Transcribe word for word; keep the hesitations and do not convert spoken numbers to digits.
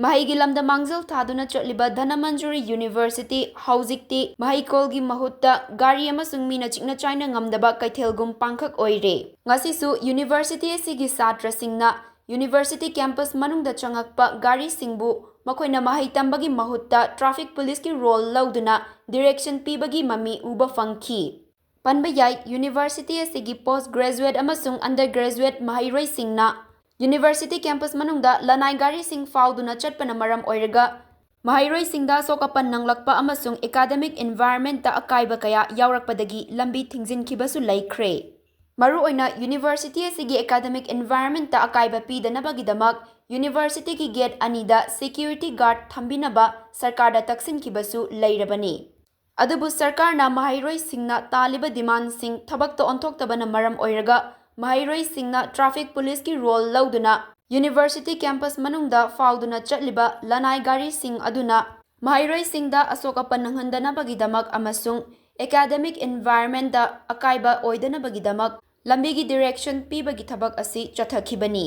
ꯃꯍꯩꯒꯤ ꯂꯝꯗ ꯃꯥꯡꯖꯤꯜ ꯊꯥꯗꯨꯅ ꯆꯠꯂꯤꯕ ꯙꯅꯃꯟꯖꯨꯔꯤ ꯌꯨꯅꯤꯚꯔꯁꯤꯇꯤ ꯍꯧꯖꯤꯛꯇꯤ ꯃꯍꯩꯀꯣꯜꯒꯤ ꯃꯍꯨꯠꯇ ꯒꯥꯔꯤ ꯑꯃꯁꯨꯡ ꯃꯤꯅ ꯆꯤꯛꯅ ꯆꯥꯏꯅ ꯉꯝꯗꯕ ꯀꯩꯊꯦꯜꯒꯨꯝ ꯄꯥꯡꯈꯛ ꯑꯣꯏꯔꯦ꯫ ꯉꯁꯤꯁꯨ ꯌꯨꯅꯤꯚꯔꯁꯤꯇꯤ ꯑꯁꯤꯒꯤ ꯁꯥꯇ꯭ꯔꯁꯤꯡꯅ ꯌꯨꯅꯤꯚꯔꯁꯤꯇꯤ ꯀꯦꯝꯄꯁ ꯃꯅꯨꯡꯗ ꯆꯪꯉꯛꯄ ꯒꯥꯔꯤꯁꯤꯡꯕꯨ ꯃꯈꯣꯏꯅ ꯃꯍꯩ ꯇꯝꯕꯒꯤ ꯃꯍꯨꯠꯇ ꯇ꯭ꯔꯥꯐꯤꯛ ꯄꯨꯂꯤꯁꯀꯤ ꯔꯣꯜ ꯂꯧꯗꯨꯅ ꯗꯤꯔꯦꯛꯁꯟ ꯄꯤꯕꯒꯤ ꯃꯃꯤ ꯎꯕ ꯐꯪꯈꯤ꯫ ꯄꯟꯕ ꯌꯥꯏ, ꯌꯨꯅꯤꯚꯔꯁꯤꯇꯤ ꯑꯁꯤꯒꯤ ꯄꯣꯁ ꯒ꯭ꯔꯦꯖꯨꯑꯦꯠ ꯑꯃꯁꯨꯡ ꯑꯟꯗꯔ ꯒ꯭ꯔꯦꯖꯨꯑꯦꯠ ꯃꯍꯩꯔꯣꯏꯁꯤꯡꯅ ꯌꯨꯅꯤꯚꯔꯁꯤꯇꯤ ꯀꯦꯝꯄꯁ ꯃꯅꯨꯡꯗ ꯂꯅꯥꯏ ꯒꯥꯔꯤꯁꯤꯡ ꯐꯥꯎꯗꯨꯅ ꯆꯠꯄꯅ ꯃꯔꯝ ꯑꯣꯏꯔꯒ ꯃꯍꯩꯔꯣꯏꯁꯤꯡꯗ ꯑꯁꯣꯛ ꯑꯄꯟ ꯅꯪꯂꯛꯄ ꯑꯃꯁꯨꯡ ꯑꯦꯀꯥꯗꯃꯤꯛ ꯏꯟꯚꯥꯏꯔꯟꯃꯦꯟꯇ ꯑꯀꯥꯏꯕ ꯀꯌꯥ ꯌꯥꯎꯔꯛꯄꯗꯒꯤ ꯂꯝꯕꯤ ꯊꯤꯡꯖꯤꯟꯈꯤꯕꯁꯨ ꯂꯩꯈ꯭ꯔꯦ꯫ ꯃꯔꯨꯑꯣꯏꯅ ꯌꯨꯅꯤꯚꯔꯁꯤꯇꯤ ꯑꯁꯤꯒꯤ ꯑꯦꯀꯥꯗꯃꯤꯛ ꯏꯟꯚꯥꯏꯔꯟꯃꯦꯟꯇ ꯑꯀꯥꯏꯕ ꯄꯤꯗꯅꯕꯒꯤꯗꯃꯛ ꯌꯨꯅꯤꯚꯔꯁꯤꯇꯤꯒꯤ ꯒꯦꯠ ꯑꯅꯤꯗ ꯁꯦꯀ꯭ꯌꯨꯔꯤꯇꯤ ꯒꯥꯔꯗ ꯊꯝꯕꯤꯅꯕ ꯁꯔꯀꯥꯔꯗ ꯇꯛꯁꯤꯟꯈꯤꯕꯁꯨ ꯂꯩꯔꯕꯅꯤ꯫ ꯑꯗꯨꯕꯨ ꯁꯔꯀꯥꯔꯅ ꯃꯍꯩꯔꯣꯏꯁꯤꯡꯅ ꯇꯥꯜꯂꯤꯕ ꯗꯤꯃꯥꯟꯁꯤꯡ ꯊꯕꯛꯇ ꯑꯣꯟꯊꯣꯛꯇꯕꯅ ꯃꯔꯝ ꯑꯣꯏꯔꯒ ꯃꯍꯩꯔꯣꯏꯁꯤꯡꯅ ꯇ꯭ꯔꯥꯐꯤꯛ ꯄꯨꯂꯤꯁꯀꯤ ꯔꯣꯜ ꯂꯧꯗꯨꯅ ꯌꯨꯅꯤꯚꯔꯁꯤꯇꯤ ꯀꯦꯝꯄꯁ ꯃꯅꯨꯡꯗ ꯐꯥꯎꯗꯨꯅ ꯆꯠꯂꯤꯕ ꯂꯅꯥꯏ ꯒꯥꯔꯤꯁꯤꯡ ꯑꯗꯨꯅ ꯃꯍꯩꯔꯣꯏꯁꯤꯡꯗ ꯑꯁꯣꯛ ꯑꯄꯟ ꯅꯪꯍꯟꯗꯅꯕꯒꯤꯗꯃꯛ ꯑꯃꯁꯨꯡ ꯑꯦꯀꯥꯗꯃꯤꯛ ꯏꯟꯚꯥꯏꯔꯟꯃꯦꯟꯇ ꯑꯀꯥꯏꯕ ꯑꯣꯏꯗꯅꯕꯒꯤꯗꯃꯛ ꯂꯝꯕꯤꯒꯤ ꯗꯤꯔꯦꯛꯁꯟ ꯄꯤꯕꯒꯤ ꯊꯕꯛ ꯑꯁꯤ ꯆꯠꯊꯈꯤꯕꯅꯤ꯫